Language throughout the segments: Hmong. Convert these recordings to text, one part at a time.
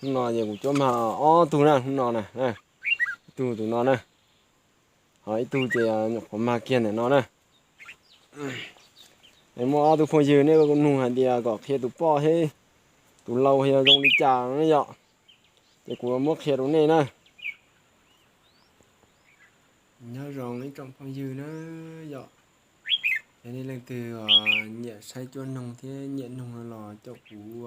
Hnub no ces kuv cuab mag ob tug na, hnub no na, ib tug tus no na, ho ib tug ces nyuam qhuav mag kiag ntawm no na. Es muaj ob tug phooj ywg nej nug hais tias kom qhia tus poj thiab tus lau yog zoo li cas na yom, ces kuv muab qhia rau nej na. Nyob zoo ib tsoom phooj ywg na yom, yog nej leej twg nyiam saib cuab noog thiab nyiam noog no los caum kuv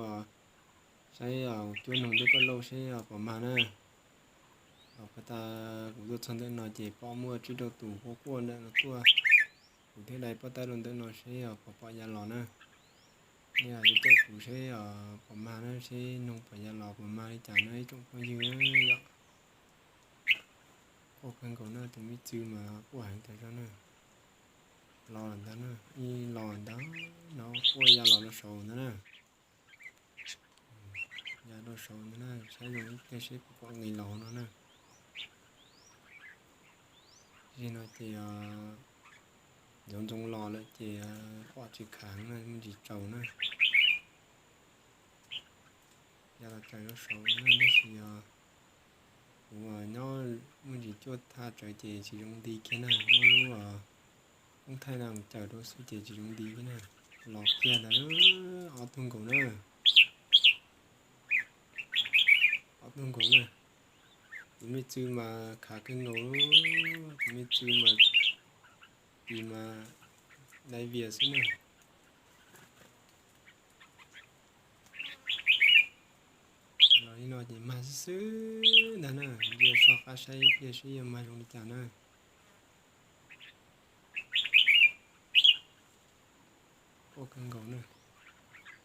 saib cuab noog thiab poj lauj seb puas mag na. Los puag ta kuv tuaj txog ntawm no ces pom muaj tsib rau tus quaj quaj ntawm no tuaj, kuv thiaj dai pob tawb rau ntawm no seb puas pom ya los na. Nej caum kuv seb puas mag na, seb noog puas ya los puas mag li cas na ib tsoom phooj ywg na yom. Quaj kawg nkaus na, tus me txwv mas quaj heev tas zog na. Los lawm ntag na, ib los ntag no quaj ya los rau saud ntag na. Ya rau saud ntag na, saib zoo ib pliag seb puas pom nqis los no na. Zim no ces ntxoov ntxoo los lawm ces pom tsis khav na, muaj ntsis tsaus na. Ya los tsaws rau saud na, tab sis yog kuv nyob muaj ntsis cuaj thaj tsawv ces tsis zoo nti kiag na, muab lub koob thaij no mus cawm rau xwb ces tsis zoo nti kiag na. Los kiag ntawd ob tug nkaus na, ob tug nkaus na. Tus me txwv mas khav kawg nkaus, tus me txwv mas tis mas dai vias xwb na. Los li no ces mag xwb xwb ntag na, ntsia soj qab saib ib pliag seb yog mag zoo li cas na. Quaj kawg nkaus na,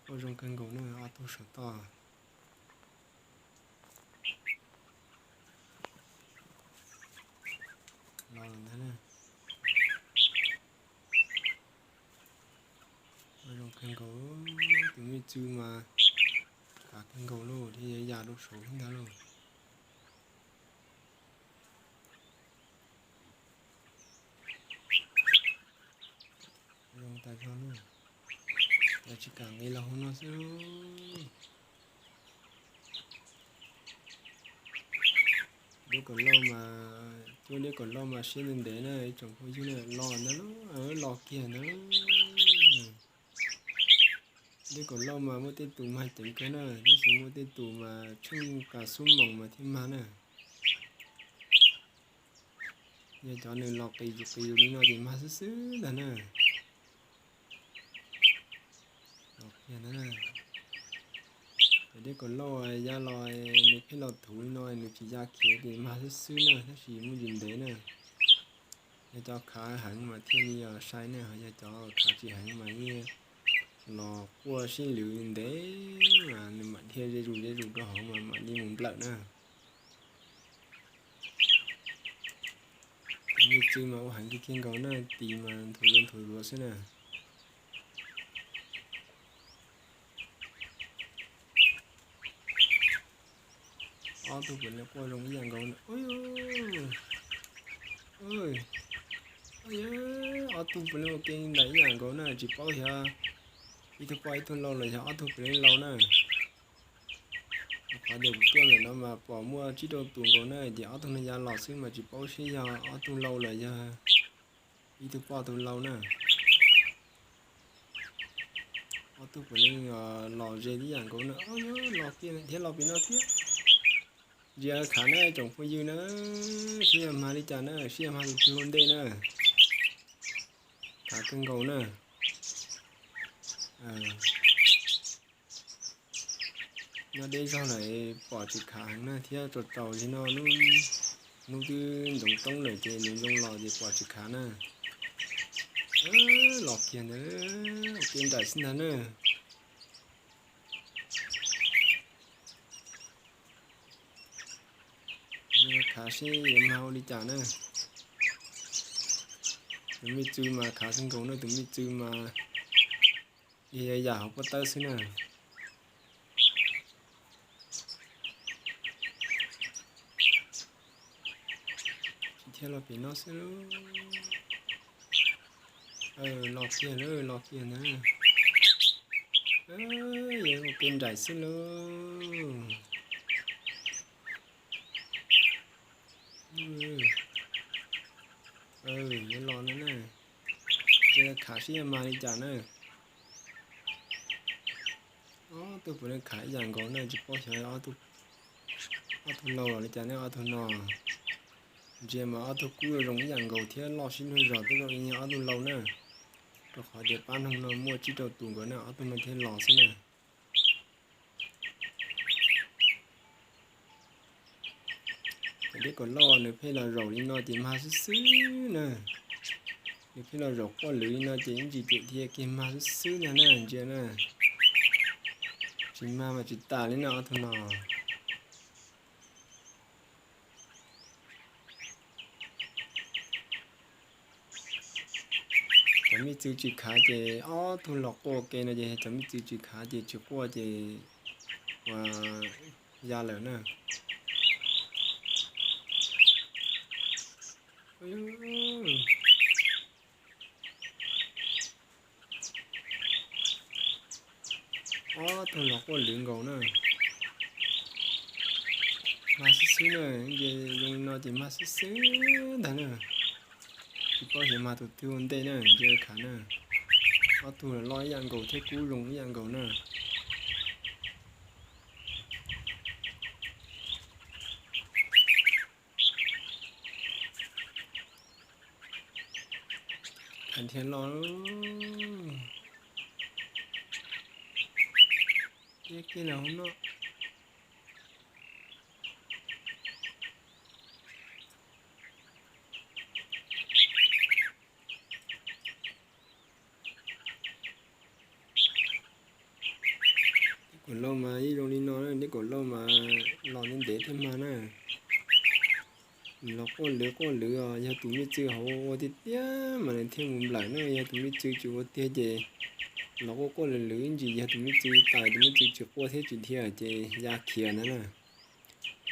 quaj zoo kawg nkaus na ob tug saum toj. Los ntag na. Quaj zoo kawg nkaus, tus me txwv mas khav kawg nkaus lauj, thiaj yuav ya rau saud ntag lauj. Zoo tas zog na, cas tsis kam nqis los hauv no xwb lauj. Dib kaum lauj mas, cuab dib kaum lauj mas siab ntev ntev na ib tsoom phooj ywg na, los ntag lauj, los kiag ntag lauj. Dib kaum lauj mas muaj tej tus mag ceev kawg na, tab sis muaj tej tus mas tsheej pas xub moos mas thiaj mag na. Yog cov nws los qis zus qis zus li no ces mag xwb xwb ntag na. Los kiag ntag na. Cov dib kaum lauj ya los nws pheej los thuv li no nws tsis ya khiav ces mag xwb xwb na, tab sis muaj ntsis ntev na. Yog cov khav heev mas thiaj li sai na, ho yog cov khav tsis heev mas yeej los quaj sib lwv ntev mas nws mam dhia ze zus ze zus rau hauv mas mam li mus nplawm na. Tus me txwv mas ua heev kiag kiag nkaus na, tis mas nthuav nthuav xwb na. Ob tug puav leej quaj zoo ib yam nkaus na. Ob tug puav leej ua ke nraim ib yam nkaus na, tsis paub xyov ib tug poj ib tug lau los yog ob tug puav leej lau na. Qhov tias kuv tuaj ntawm no mas pom muaj tsib rau tus nkaus na, ces ob tug no ya los xwb mas tsis paub seb yog ob tug lau los yog ib tug poj tus lau na. Ob tug puav leej los ze ib yam nkaus na, los kiag thiab los pem no thiab. Ntsia khav na tsoom phooj yw na, seb yog mag li cas na, seb yog mag tus twg ua ntej na. Khav kawg nkaus na. Nyob deb zog lawm pom tsis khav heev na thiab tsaus tsaus li no, hnub twb ntxoov toob lawm ces nws zoo los ces pom tsis khav na. Los kiag ntawd, ua ke nraim xwb ntag na. Khav seb yuav mag ua li cas na. Tus me txw mas khav kawg nkaus na, tus me txw mas yog yam hauv pob tawb xwb na. Tsis thiaj los pem no xwb lauj. Los kiag lauj, los kiag na. Yog ua ke nraim xwb lauj. Sib mag li cas na. Ob tug puav leej khav ib yam nkaus na, tsis paub xyov ob tug laus los li cas ne ob tug no. Ntsia mas ob tug kub zoo ib yam nkaus thiab loj sib luag zog twb zoo li ob tug laus na. Rau qhov tias pab noog no muaj tsib rau tus nkaus na, ob tug no thiaj los xwb na. Cov dib kaum lauj nws pheej los zaum li no ces mag xwb xwb na. Nws pheej los zaum quaj lwv li no ces ib ntsis ces dhia kiag mag xwb xwb ntag na, ntsia na. Tsis mag mas tsis tas li na ob tug no. Cov me txw tsis khav ces ob tug los quaj ke no ces cov me txw tsis khav ces tsis quaj ces ua ya lawm na. Ob tug los quaj lwv nkaus na. Mag xwb xwb na, ces zoo li no ces mag xwb xwb ntag na. Tsis paub xyov mag tus twg ua ntej na, ntsia khav na. Ob tug los loj ib yam nkaus thiab kub zoo ib yam nkaus na. Khav thiaj loj. Thiab kiag los hauv no. Dib kaum lauj mas ib zoo li no, dib kaum lauj mas los ntev ntev thiaj mag na. Los quaj lwv quaj lwv os, yog tus me txw hauv ua tiag tiag mas nws thiaj mus nplawm na, yog tus me txw tsis ua tiag ces los quaj quaj lwv lwv ib ntsis, yog tus me txw tais tus me txw tsis quaj thiab tsis dhia ces ya khiav ntag na.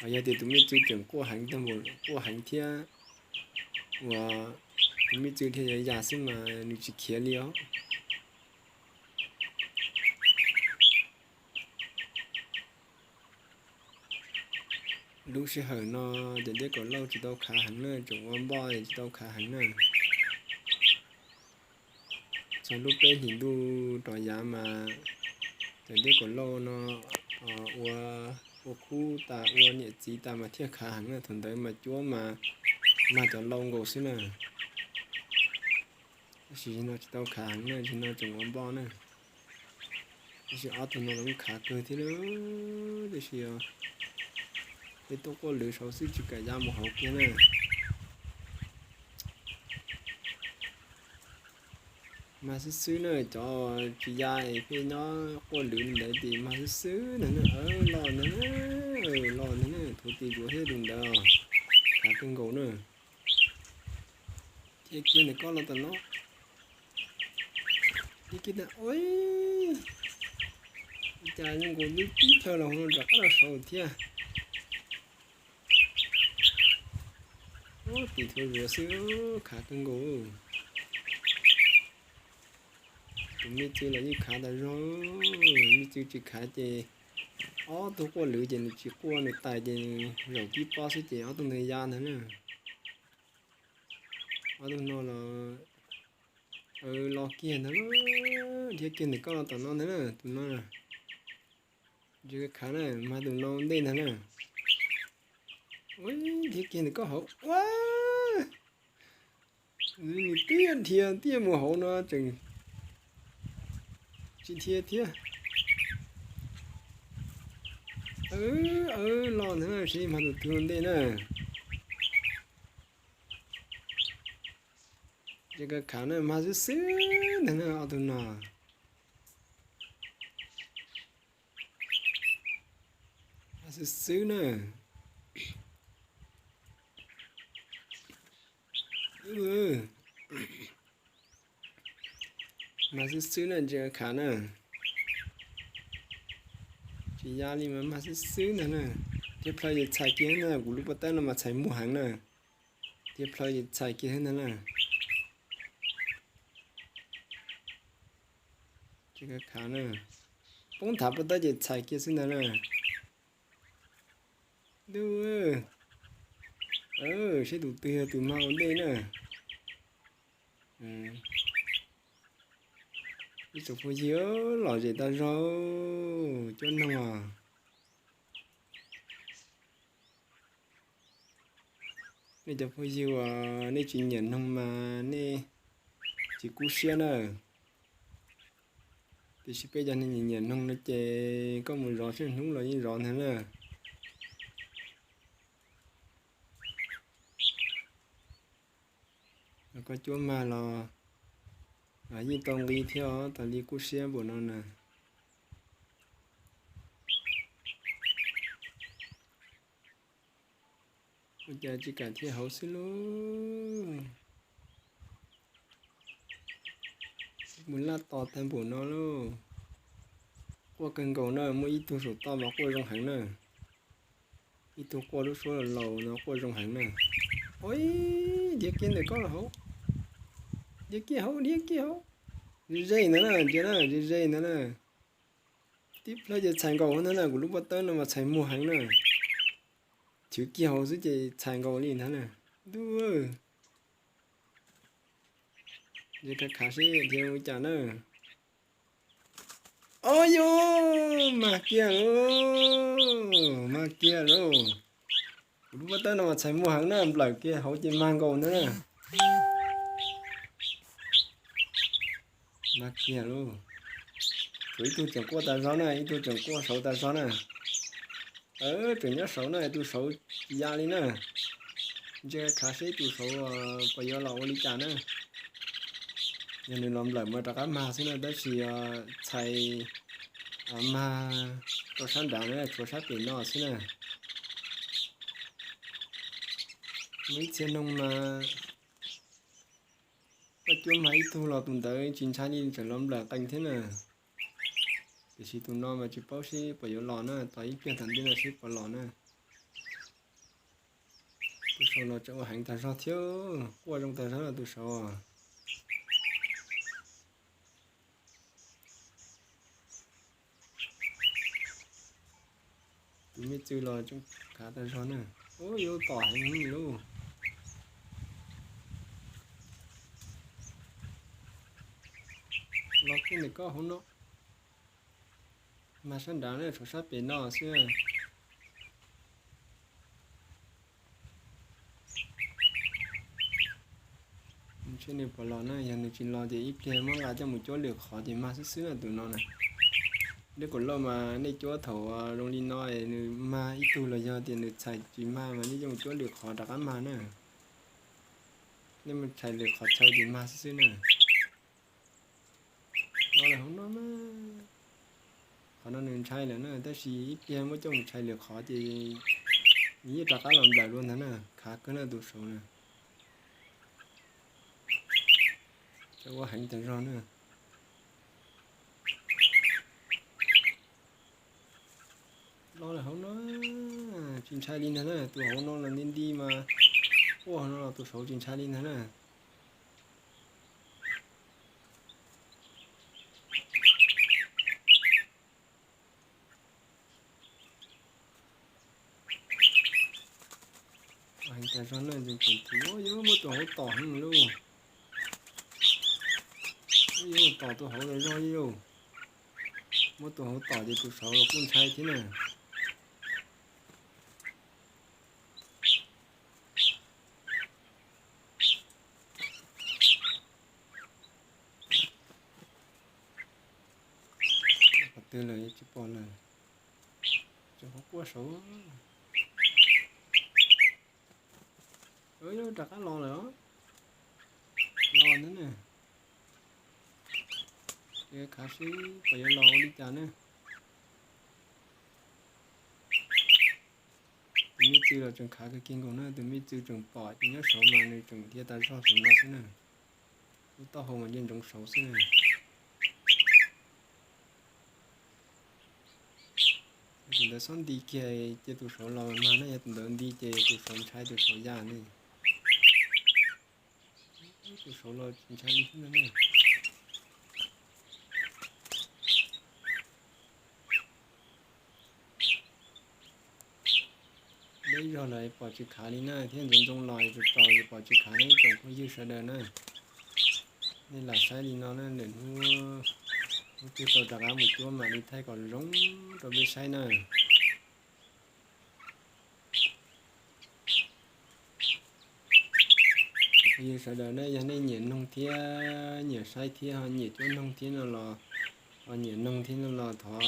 Ho yog tias tus me txw tseem quaj heev, tag npaum quaj heev thiab uas tus me txw dhia yuav ya xwb mas nws tsis khiav li os. Lub sij hawm no cov dib kaum lauj tsis tau khav heev na, tseem ua npoj tsis tau khav heev na. Txog lub peb hlis ntuj rov yav mas cov dib kaum lauj no ua, ua khub tas ua niam txiv tas mas thiaj khav heev na, thaum ntawd mas cuab mas mag cov lauj nkaus xwb na. Tab sis no tsis tau khav heev na, tsis no tseem ua npoj na. Tab sis ob tug no los kuj khav kawg thiab lawm, tab sis peb tuaj quaj lwv saud xwb tsis kam ya mus hauv kiag na. Mag xwb xwb na, cov tsis ya es pheej nyob quaj lwv li ntawd ces mag xwb xwb ntag na. Loj ntag na, loj ntag na, thuv tis zuav thiab tus ntawd, khav kawg nkaus na. Dhia kiag ntawm koj los tom no. Dhia kiag ntawm, ua cas zoo nkaus lub tib plhaw los hauv no rov qab los saud thiab. Ua tim thuv zuav xwb, khav kawg nkaus. Tus me txw los yeej khav tas zog, me txw tsis khav ces ob tug quaj lwv ces nws tsis quaj, nws tais ces nws zaum tib pob xwb ces ob tug ntawd ya ntag na. Ob tug no los los kiag ntag, dhia kiag ntawm koj los tom no ntag na, tus no na. Tsis khav na, mag tus no ntej ntag na. Ua, dhia kiag ntawm koj hauv ua. Nws twb dhia tiaj mus hauv no tseem tsis dhia thiab. Loj ntag na, seb mag tus twg ua ntej na. Ces khav khav na, mag xwb xwb ntag na ob tug no. Mag xwb xwb na. Mag xwb xwb na, tsis khav na. Tsis ya li mas mag xwb xwb ntag na. Tiag plhaw ces txhais kiag na, kuv lub pob tawb no mas txhais muag heev na. Tiag plhaw ces txhais kiag xwb ntag na. Tsis khav na. Poob nthav pob tawb ces txhais kiag xwb ntag na. Ntuj, seb tus twg yog tus mag ua ntej na. Ib tsoom phooj ywg, lom zem tas zog cuab noog os. Nej cov phooj ywg uas nej tsis nyiam noog mas nej tsis kub siab na. Tiam sis peb cov neeg nyiam noog no ces koj mus zov tsheej hnub los yeej zov ntag na. Koj cuab mag los yeej tau nqi thiab os, tas li kub siab npaum no na. Ua cas tsis kam thiaj hauv xwb lauj? Mus laj tos tag npaum no lauj. Quaj kawg nkaus na, muaj ib tug saum toj mas quaj zoo heev na. Ib tug quaj lub suab laus laus no quaj zoo heev na. Oi, dhia kiag ntawm koj los hauv. Dhia kiag hauv, dhia kiag hauv. Ze ze ntawd na, ntsia na, ze ze ntawd na. Tib plhaw ces txhais nkaus ntag na, kuv lub pob tawb no mas txhais muag heev na. Chwv kiag hauv xwb ces txhais nkaus li ntag na. Ntuj, ze khav khav seb dhia ua cas na. Au yus, mag kiag lauj, mag kiag lauj. Kuv lub pob tawb no mas txhais muag heev na, nplawm kiag hauv ces mag nkaus ntag na. Mag kiag lauj. Tshuav ib tug tseem quaj tas zog na, ib tug tseem quaj saud tas zog na. Tseem nyob saud na, tus saud tsis ya li na. Ntsia khav seb tus saud puas yuav los ua li cas na. Yog nws los nplawm mas rov qab mag xwb na, tab sis txhais mag rau sab nrad na, tshuav sab pem no xwb na. Muaj ib txhia noog mas koj cuab mag ib tug los tus ntawd tsis ntshai li, tseem los nplawm qees thiab na. Tiam sis tus no mas tsis paub seb puas yuav los na, tos ib pliag tom ntej no seb puas los na. Tus saud los tseem ua heev tas zog thiab, quaj zoo tas zog na tus saud. Tus me txwv los tseem khav tas zog na. Ub, yuav tom heev li lauj. Los kiag ntawm koj hauv no. Mag sab nrad na, tshuav sab pem no xwb. Ntshe nws puas los na, yog nws tsis los ces ib pliag muab nqa coj mus cuab lwm qhov ces mag xwb xwb na tus no na. Dej kaum lauj mas nej cuab thaum zoo li no es nws mag ib tug los yog tias nws txhais tsis mag mas nej coj mus cuab lwm qhov rov qab mag na. Nej mus txhais lwm qhov chaw ces mag xwb xwb na. Los lawm hauv no mas, qhov no nws ntshai lawm na, tab sis ib pliag muab coj mus txhais lwm qhov ces nws yeej rov qab los nplawm dua ntag na, khav kawg na tus saud na. Cov ua heev tas zog na. Los lawm hauv no, tsis ntshai li ntag na, tus hauv no los nti nti mas, quaj hauv no los tus saud tsis ntshai li ntag na. Heev tas zog na, tseem tseem tsis yuav muab tus hauv tom heev lauj. Yuav tom tus hauv los zog li lauj. Muab tus hauv tom ces tus saud los kuj ntshai thiab na. Qhov twg lawm tsis pom lawm. Tseem quaj saud. Rov qab los lawm os. Los ntag na. Khav seb puas yuav los ua li cas na. Tus me txwv los tseem khav kawg kiag nkaus na, tus me txwv tseem pom ces nyob saud mas nws tseem dhia tas zog saum no xwb na. Lub taub hau mas ntsia ntsoov saud xwb na. Yog tus ntawd xob nti kiag ces tus saud los mag na, yog tus ntawd nti ces tus saud ntshai tus saud ya ne. Tus saud los tsis ntshai li thiab na. Deb zog lawm pom tsis khav li na, thiab ntxoov ntxoo los tsaus tsaus ces pom tsis khav na ib tsoom phooj ywg sawv daws na. Nej lam saib li no na, lwm hnub Ub, twb tau rov qab mus cuab mam li thaij kom zoo rau peb saib na. Phooj ywg sawv daws na, yog nej nyiam noog thiab nyiam saib thiab ho nyiam cuab noog thiab no los, ho nyiam noog thiab no los thov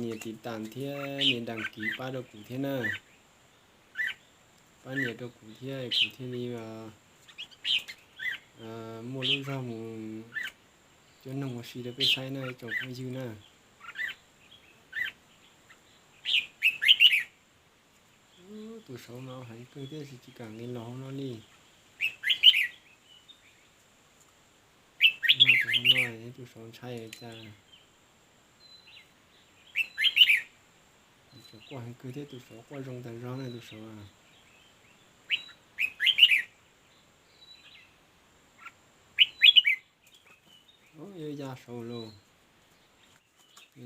nias tiv tas thiab nias đăng ký pab rau kuv thiab na. Pab nias rau kuv thiab kuv thiaj li muaj lub zog mus cuab noog ua si rau peb saib na ib tsoom phooj ywg na. Tus saud mas heev kawg thiab tsis kam nqis los hauv no li. Mas tus hauv no tus saud ntshai cas. Tus saud quaj heev kawg thiab tus saud quaj zoo tas zog na tus saud. Yuav ya saud lauj.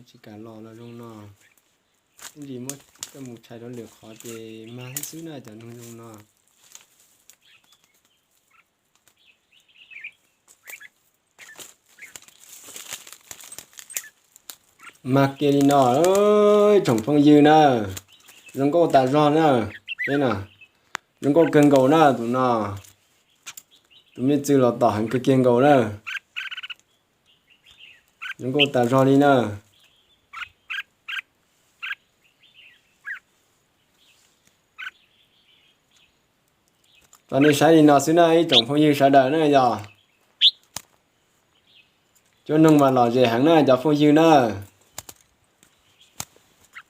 Tsis kam los los zoo no. Ib ntsis muab coj mus tshais rau lwm qhov ces mag thiab xwb na cov noog zoo no. Mag kiag li no, ib tsoom phooj ywg na, zoo nkauj tas zog na, peb na, zoo nkauj kawg nkaus na tus no, tus me txwm los tom heev kawg kiag nkaus na, zoo nkauj tas zog li na. Tau nej saib li no xwb na ib tsoom phooj ywg sawv daws na yog. Cuab noog mas lom zem heev na cov phooj ywg na.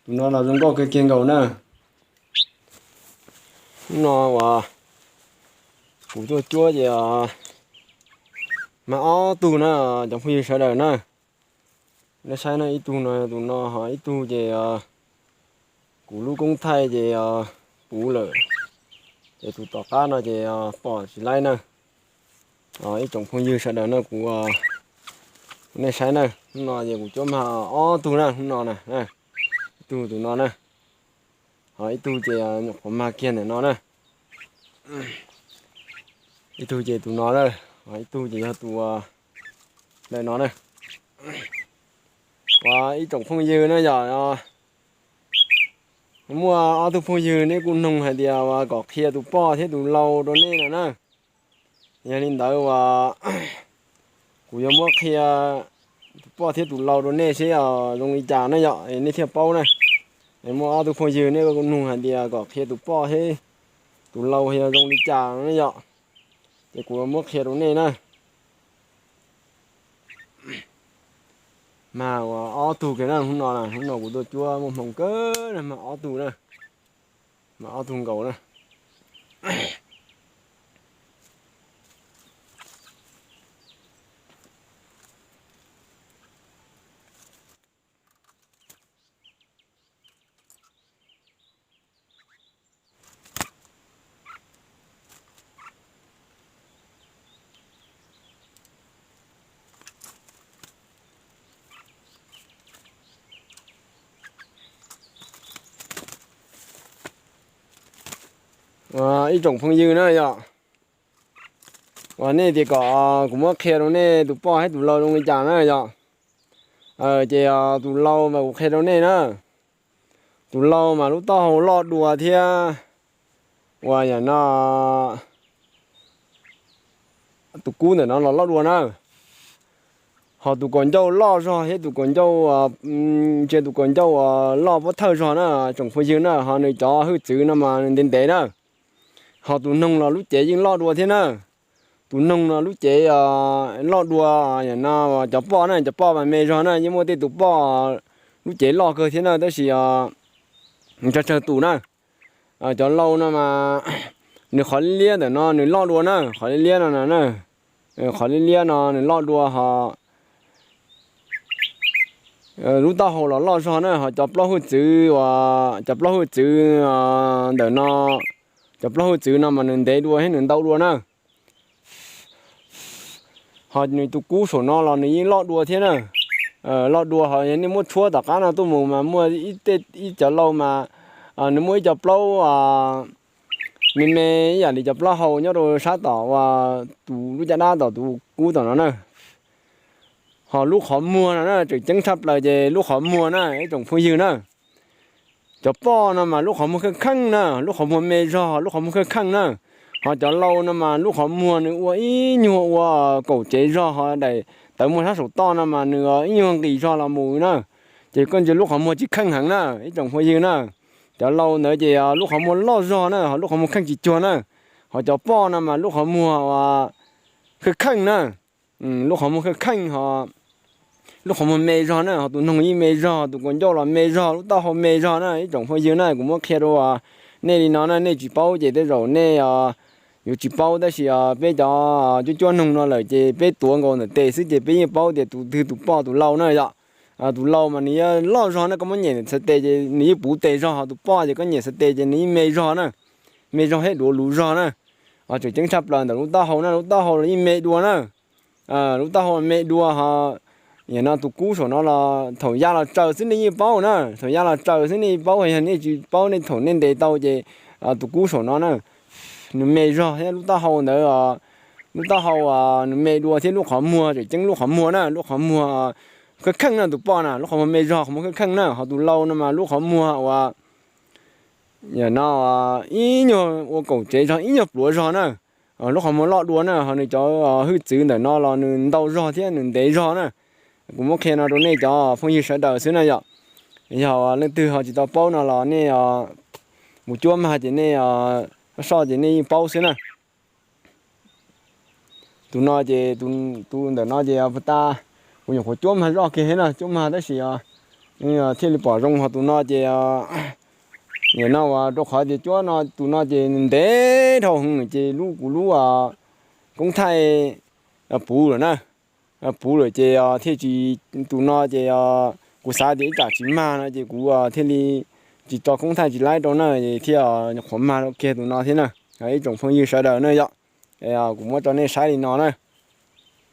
Tus no los zoo nkauj kawg kiag nkaus na. Hnub no uas kuv tuaj cuab ces mag ob tug na cov phooj ywg sawv daws na. Nej saib na ib tug no tus no ho ib tug ces kuv lub koob thaij ces puv lawm. Ces tus tom qab no ces pom tsis laib na. Ib tsoom phooj ywg sawv daws na kuv, nej saib na, hnub no ces kuv cuab mag ob tug na hnub no na. Ib tug tus no na. Ho ib tug ces nyuam qhuav mag kiag ntawm no na. Ib tug ces tus no na. Ho ib tug ces yog tus ntawm no na. Ua ib tsoom phooj ywg na yog muaj ob tug phooj ywg neb kuj noog hais tias kom qhia tus poj thiab tus lau rau nej no na. Yog li ntawd uas kuv yuav muab qhia tus poj thiab tus lau rau nej seb zoo li cas na yom, nej thiaj paub na. Muaj ob tug phooj ywg neb kuj noog hais tias kom qhia tus poj thiab tus lau yog zoo li cas na yom. Ces kuv muab qhia rau nej na. Mag ua ob tug kiag na hnub no, hnub no kuv tuaj cuab muaj hmoo kawg na, mag ob tug na. Mag ob tug nkaus na. Ib tsoom phooj ywg na yom, uas nej tias kom kuv muab qhia rau nej tus poj thiab tus lau zoo li cas na yom. Ces tus lau mas kuv qhia rau nej na. Tus lau mas lub taub hau loj dua thiab uas yam no tus kub ntawm no los loj dua na. Ho tus kaus ncauj loj zog thiab tus kaus ncauj, ntsia tus kaus ncauj uas loj pob thawj zog na tsoom phooj ywg na, ho nws cov hwj txwv no mas ntev ntev na. Ho tus noog los lub cev yeej loj dua thiab na. Tus noog no lub cev loj dua, yam no cov poj na, cov poj mas me zog na, yeej muaj tej tus poj lub cev loj kawg thiab na, tab sis tsawg tsawg tus na. Cov lau no mas nws qhov liab liab ntawm no nws loj dua na, qhov liab liab no na, qhov liab liab no nws loj dua ho lub taub hau los loj zog na, ho cov plaub hwj txwv uas, cov plaub hwj txwv ntawm no, cov plaub hwj txwv no mas nws ntev dua thiab nws ntau dua na. Ho nws tus kub saum no los nws yeej loj dua thiab na. Loj dua ho yog nej muab tshuab tom qab no tuaj mus mas muaj ib tej, ib cov lau mas nws muaj ib co plaub me me ib yam li cov plaub hau nyob rau sab tom uas tus lub caj dab tom tus kub tom no na. Ho lub qhov muag no na tseem ceeb tshaj plaws ces lub qhov muag na ib tsoom phooj ywg na. Cov poj no mas lub qhov muag kheej kheej na, lub qhov muag me zog, lub qhov muag kheej kheej na. Ho cov lau no mas lub qhov muag nws ua ib nyuag ua kaum tsev zog, ho daim tawv muag sab saum toj no mas nws ib nyuag nqis zog los mus na. Ces koj ntsia lub qhov muag tsis kheej heev na ib tsoom phooj ywg na. Cov lau ntawd ces lub qhov muag loj zog na, ho lub qhov muag kheej tsis cuag na. Ho cov poj no mas lub qhov muag kheej kheej na. Lub qhov muag kheej kheej ho lub qhov muag me zog na, ho tus noog yeej me zog, tus kaus ncauj los me zog, lub taub hau me zog na ib tsoom phooj ywg na. Kuv muab qhia rau nej li no na, nej tsis paub ces tej zaum nej yuav tsis paub, tab sis peb cov cuab cuab noog no lawm ces peb tuav nkaus ntawm tes xwb ces peb yeej paub tias tus twg tus poj tus lau na yom. Tus lau mas nws yeej loj zog na, koj muab nyem ntawm txhais tes ces nws yeej puv tes zog, ho tus poj ces koj nyem txhais tes ces nws yeej me zog na, me zog thiab duav luv zog na. Tseem ceeb tshaj plaws ntawm lub taub hau na, lub taub hau los yeej me dua na. Lub taub hau me dua ho, nim no tus kub saum no los thaum ya los tsaws xwb nej yeej paub na, thaum ya los tsaws xwb nej yeej paub, yog nej tsis paub nej thaum nej ntes tau ces tus kub saum no na, nws me zog thiab lub taub hau ntawd, lub taub hau nws me dua thiab lub qhov muag tseem ceeb lub qhov muag na, lub qhov muag kheej kheej na, tus poj na lub qhov muag me zog qhov muag kheej kheej na, ho tus lau no mas lub qhov muag uas no ib nyuag ua kaum tsev zog, ib nyuag pluav zog na. Lub qhov muag loj dua na, ho nws cov hwj txwv ntawm no los nws ntau zog thiab nws ntev zog na. Kuv muab qhia no rau nej cov phooj ywg sawv daws xwb na yom. Yog leej twg ho tsis tau paub no los nej mus cuab mag ces nej soj ces nej yeej paub xwb na. Tus no ces tus ntawm no ces puag ta kuv nyuam qhuav cuab mag zoj kiag thiab na, cuab mag tab sis thiaj li pom zoo, ho tus no ces nim no uas rau qhov tias cuab no tus no ces ntev dhau heev ces lub kuv lub koob thaij puv lawm na, puv lawm ces thiaj tsis, tus no ces kuv xav tias ib tsam tsis mag no ces kuv thiaj li tsis tso koob thaij tsis laib rau na, thiaj nyuam qhuav mag rau kiag tus no thiab na. Ib tsoom phooj ywg sawv daws na yom, kuv muab rau nej saib li no na.